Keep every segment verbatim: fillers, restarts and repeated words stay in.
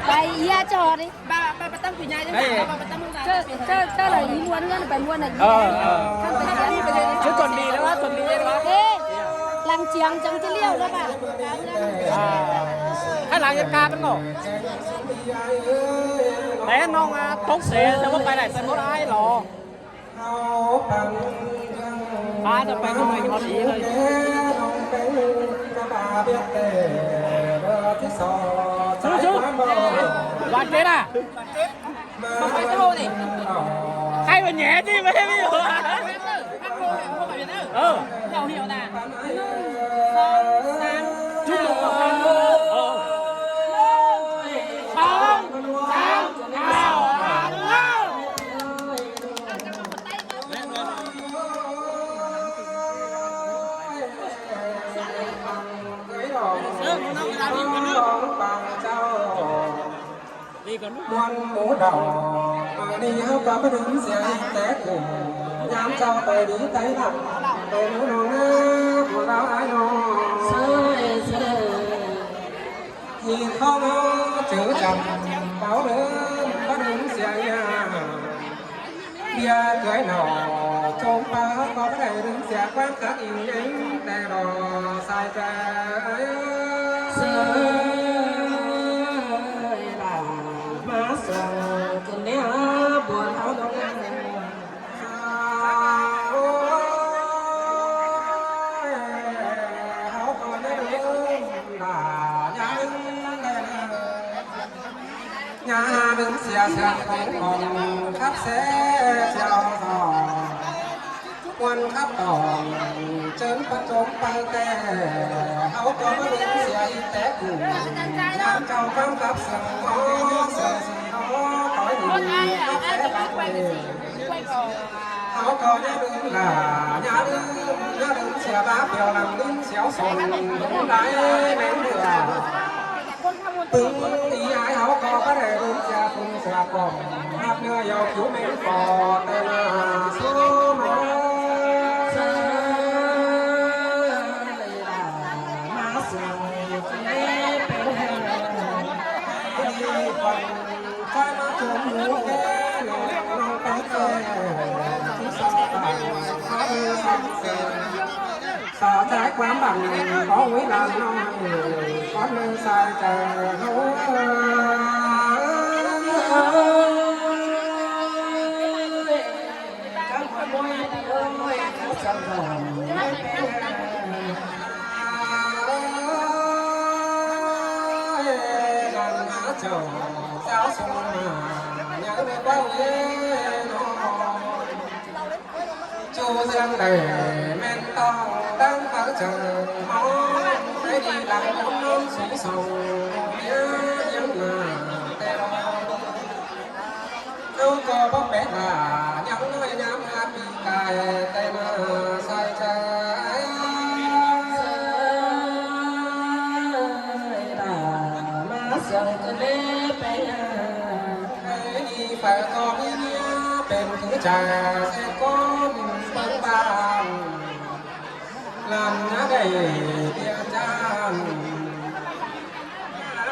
Pay ꞌnhá ꞌchọ đi. Ba, ba, ba ꞌtăm quỷ nhai chứ. Ê. Ba, ba ꞌtăm quỷ nhai. ꞌChớ, ꞌchớ, ꞌchớ ꞌlạ ꞌnhá ꞌmuôn ꞌngớn pay ꞌmuôn ꞌnị. Ờ, ờ. Chứ tuần đi ꞌlẹo, tuần đi ꞌlẹo. Ê, lăng chiêng chắng ꞌchớ ꞌlẹo ꞌnớ ba. À, hák lăng ꞌnhá cá ꞌmắn ꞌnọ. Té ꞌnọng, à, tốc sẻ, ꞌchớ ꞌva pay đảy pay ꞌmá ai lo. À, ꞌchớ pay ꞌnọng ꞌnọi ꞌnọi đi ꞌlới. Sú, sú. Bạn chết à? Không phải cái hồ này. Hay mà nhé chứ, mà hay ví dụ. Không phải Việt Nam. Ừ. Khẩu hiệu là nông sản. Chúc mừng bạn. Ừ. Nông sản. Hảo hán. ꞌMắn mú đaư, ꞌmá ꞌnị ꞌháu ꞌcọ báu đảy sia té cú, ꞌnhám ꞌchạu pay đi tái lăng, pay ꞌmú ꞌnọng ꞌnớ, ꞌmú đaư ai ꞌnọng. ꞌSới, ꞌsới. ꞌNhị ꞌkhóng ꞌháu chứ chăm, báu đảy, báu đảy sia ꞌnhá. Bia cưới nỏ, ꞌchốm pá ꞌháu ꞌcọ báu đảy đơng sia ꞌquám khắc inh inh, té lo sai ꞌchớ. ꞌSới lả, ꞌmá sương cơn ꞌnéo buôn ꞌháu ꞌnọng. Ôi, ꞌháu ꞌcọ ꞌnhá đơng lả, ꞌnhá đơng lả. ꞌNhá đơng sia sia khong khong khắp ꞌsớ ꞌchạu ꞌtọ. Quan khắp ꞌtọ, chớn pá ꞌchốm păng té, ꞌháu ꞌcọ báu đảy sia inh té cú. ꞌNhám ꞌchạu ꞌquám khắp sương ꞌháu, sương sia ꞌháu, tói đin khắp ꞌsớ bác ơi. ꞌHáu ꞌcọ ꞌnhá đơng lả, ꞌnhá đơng, ꞌnhá đơng sia bá piêu lăng đin siêu sông, đơng đái ꞌmen bưa. ꞌPứng ꞌí ái ꞌháu ꞌcọ báu đảy đơng sia phung sia pom, hák ꞌnưa yau khiu ꞌmen ꞌcọ té ꞌnạ sú ꞌmá. ꞌSới lả, ꞌmá sương ꞌchớ ꞌnị pên ꞌnị păng. Sáo ꞌchái ꞌquám bảng bó ꞌngúi lam ꞌnọi, cón ꞌmưng sai chaư ꞌháu. Cắp ꞌquám ꞌmúi ꞌpi ơi, cắp săng dỏm ꞌmúi ꞌpi ơi. Lam ꞌmá chảu, sáo sung mả, nháư ꞌmá ꞌquám ꞌnị ꞌnọ. ꞌChu ꞌsướng đảy ꞌmen ꞌtong ꞌtáng páo chaư, ꞌmá ꞌmí đi lăng ꞌmún ꞌnón sú sông, ꞌmía ꞌdiến nả té lo. ꞌHáu ꞌcọ báu pét lả, ꞌnhắng ꞌnọi ꞌnhám ꞌhạp ꞌpi cai, té ꞌnạ sai chaư. Lả ꞌmá sương cơn ꞌlế pay ꞌnhá. Ê, đi phải ꞌcọ ꞌmí ꞌmía pên thứ chaư, ꞌsé ꞌcốn ꞌpứng bản. Lam ꞌnhá đảy ꞌviạk ꞌchán.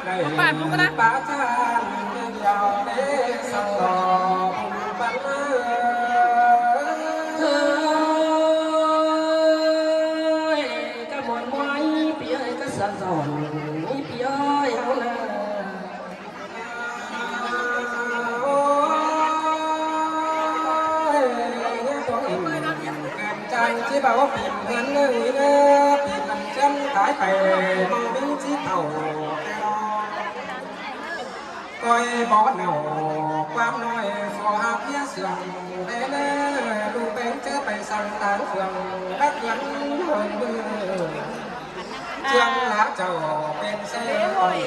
Đảy pá ꞌchán, ꞌviạk đảy săng lo ꞌpứng bản. Ơi, cá muôn ꞌmúi ꞌpi ơi, cá săng dỏm ꞌpi ơi ꞌháu ꞌnớ. Ôi, ꞌnhá tuang ỉm, kem chang ꞌchí báu ỉm ꞌhướn ꞌnớ ꞌuí ꞌnớ, ỉm ꞌmắn chén thái pay, ꞌmá ꞌmí ꞌchí thảu. Coi bó nảu, ꞌquám ꞌnọi, phua hák ꞌmía sương, ꞌlế ꞌnớ, ꞌlụk ꞌpéng ꞌchớ pay săng táng phường, đắc ꞌngắn hơn ꞌmưa. Chướng lá chảu pên ꞌsớ ꞌtoi,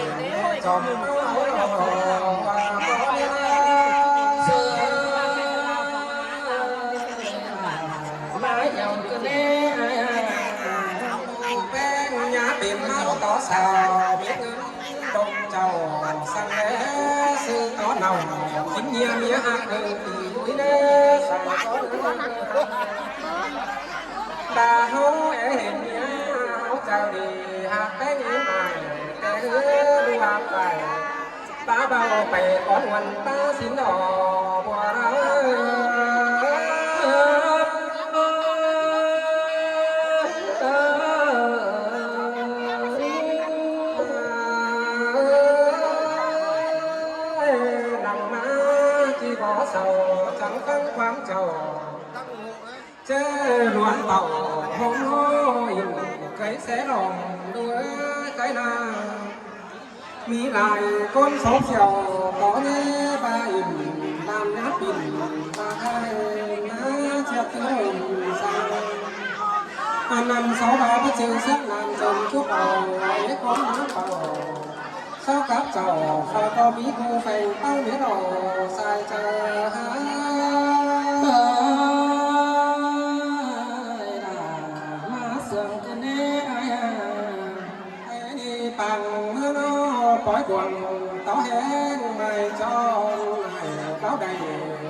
chom ꞌháu lo ꞌva có ꞌnía. ꞌSới ꞌmá yau cơn ꞌlế, ꞌpéng ꞌnhá pên ꞌháu tó sao, biết ngớn đông chảu săng ꞌlế, ꞌsứ tó nảu, chính ꞌnhía ꞌmía hák đơng tỉ ꞌuí ꞌnớ, săng có ꞌnía. Ta ꞌháu é hên ꞌmía ꞌháu chaư đi, hák ꞌpéng ꞌmí mải, té ꞌhứ ꞌlụk hák pay. Ta báu pay cón ꞌnặn ta sính đỏ bua đaư. Nẳng ꞌmá ꞌchí bók sau chắng ꞌphắng ꞌquám chảu. ꞌChớ ꞌluống tảu hốm ꞌnọ ꞌnhính cấy sé lòng đuối cái na. ꞌMí lai ꞌcốn sốp siêu tó ꞌnhé ba ꞌnhính đam nhá pin ba khai ꞌmá ꞌchí tư hốm sang. Ăn ăn sáu ba báu chịu sớt làm chồng chúc ẩu ế ꞌcốn ꞌmá pảu. Sáu cắp chảu sau ꞌcọ ꞌmí gu phèn ꞌpáo miết ꞌnọ sai chaư há. Ơi, đa ꞌmá sương cơn ế ai à. Ê, đi păng ꞌmướng ꞌnọ pói buông tó hên mai chong ai báu đảy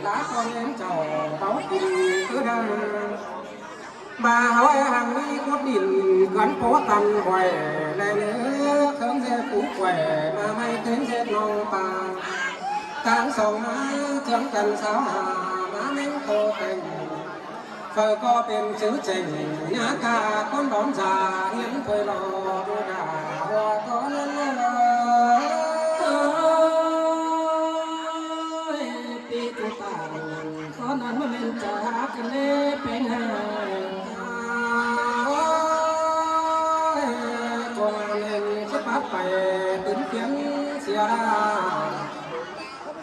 lá con em chảu báu kin cứ đa. Ba hảư hăng ꞌmí cốt đin cón pố tăn quẻ lẻ lứa khớng dê phú quẻ ba may tến dê nong pa. Tháng song ꞌmá chướng căn sáo hà ꞌmá ꞌmếng tô têng. Phaư ꞌcọ pên chứ chêng nhá ca cón đón già hiến thôi lỏ đu đà hua có lứa. Ơi, pi cu tảng khó nón ꞌmá ꞌmen chả há cơn ế peng hà. Ôi, công an nên chứ bát phải tứn phiến xìa đa.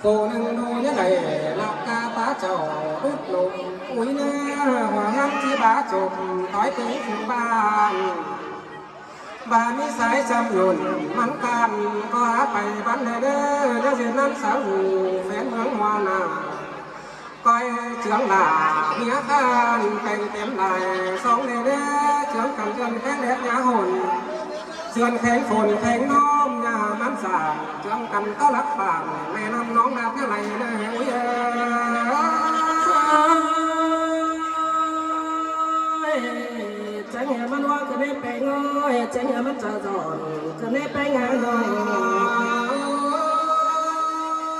Cô nưng đu nhớ đẩy lạp ca tá chảu đút lụm ui ꞌnớ hua ngắm ꞌchí bá chộp thói tứ phú ban. Ba ꞌmí sái chăm nhổn mắng can có há pay bắn lê đê nhớ duyên năm sáu hù phén mướng hoa nà. Coi chướng là nghĩa khan pèng tiếm đài sóng lê đê chướng cần dân khét lét nhá hồn. Duyên khén phồn khén nôm nhà mắn sản chướng cần có lắc bản mẹ năm nóng đạp nhá lầy nê ui ơi. Chén nhà mắn hoa cơn ế peng ơi, chén nhà mắn chả giòn cơn ế peng hà.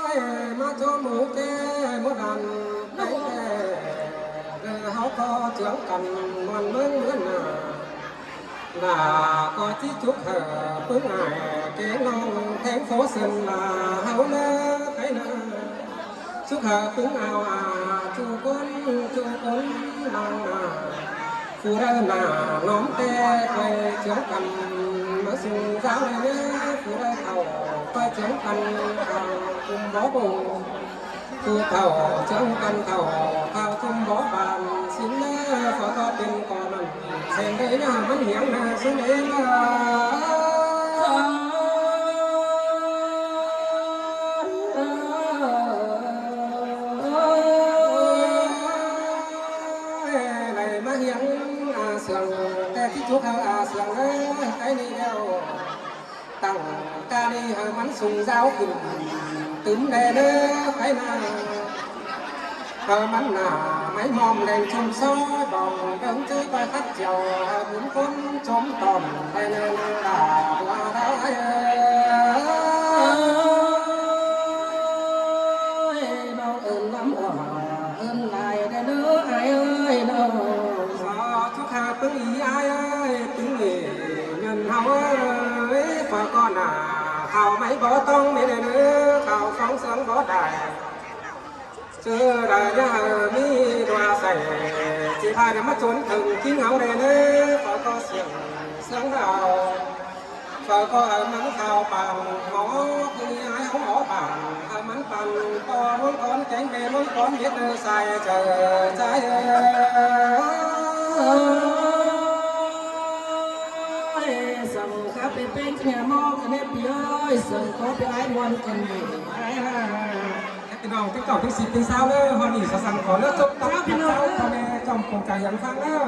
Ôi, ꞌmá chó mú kê mú đàn đáy kê. Đơ háo ꞌcọ chướng căn muôn ꞌmướng ꞌmướng nà. Là ꞌcọ ꞌchí chúc hả ꞌpứng ai kê nong thành phố Sơn là háo nơ cái nơ. Chúc hả ꞌpứng ao à chu cốn chu cốn lòng à. Phú đaư nả nóm ꞌtẹ quay chướng căn ꞌmá sung giáo lê ꞌnớ phú đaư thảu quay chướng căn thảu cum bó bồ. Phú thảu chướng căn thảu thảu cum bó bàn sính ꞌnớ phó ꞌcọ pên ꞌcọ mẳn seng đê ꞌnớ mắn hiếng nà sính ế ꞌnớ. Đảy ꞌmá hiếng a sương ꞌtẹ ꞌchí chúc hảư a sương ới cái đi đeo. Tẳng ca đi hảư mắn sung giáo khửn tứm đe đơ cái na. Hảư mắn nả máy mòm leng chum sói bỏng đớng chới coi khắt chiều hảư bún cốn chôm tòm đe nơ nơ đà đua đáo ai ơi. Ơi, bao ơn lắm ủa, ơn lai đe đơ ai ơi đơ. Gió chúc hảư ꞌpứng ꞌí ai ơi, ꞌpứng ꞌí nhân hảư ơi, phó ꞌcọ nả hảư máy bó tong mê đe đơ, hảư phóng sướng bó đài. Chư đài nhá hảư ꞌmí đua sảy, ꞌchí pha đe ꞌmá chốn thừng kính hảư đe đơ, phó ꞌcọ siêng sướng đào. Phó ꞌcọ hảư mắn thao pang hó, ꞌpứng ꞌí ai hó hó pang, hảư mắn pang ꞌcọ ꞌluống cón kéng bê ꞌluống cón biết đơ sai chớ chai ơi. Song khắp bê pên nhà mó cơn ế pi ơi, song có bê ai muôn cơn ế ai ha. Ê, ꞌpi nong ꞌtếng tỏng ꞌtếng síp ꞌtếng sáo ꞌnớ, hon ỉ sa săng có ꞌnớ chốc tốc ꞌpi nong ꞌcháo ꞌnớ. Con ế chom pông cà hiếng phang ꞌnớ.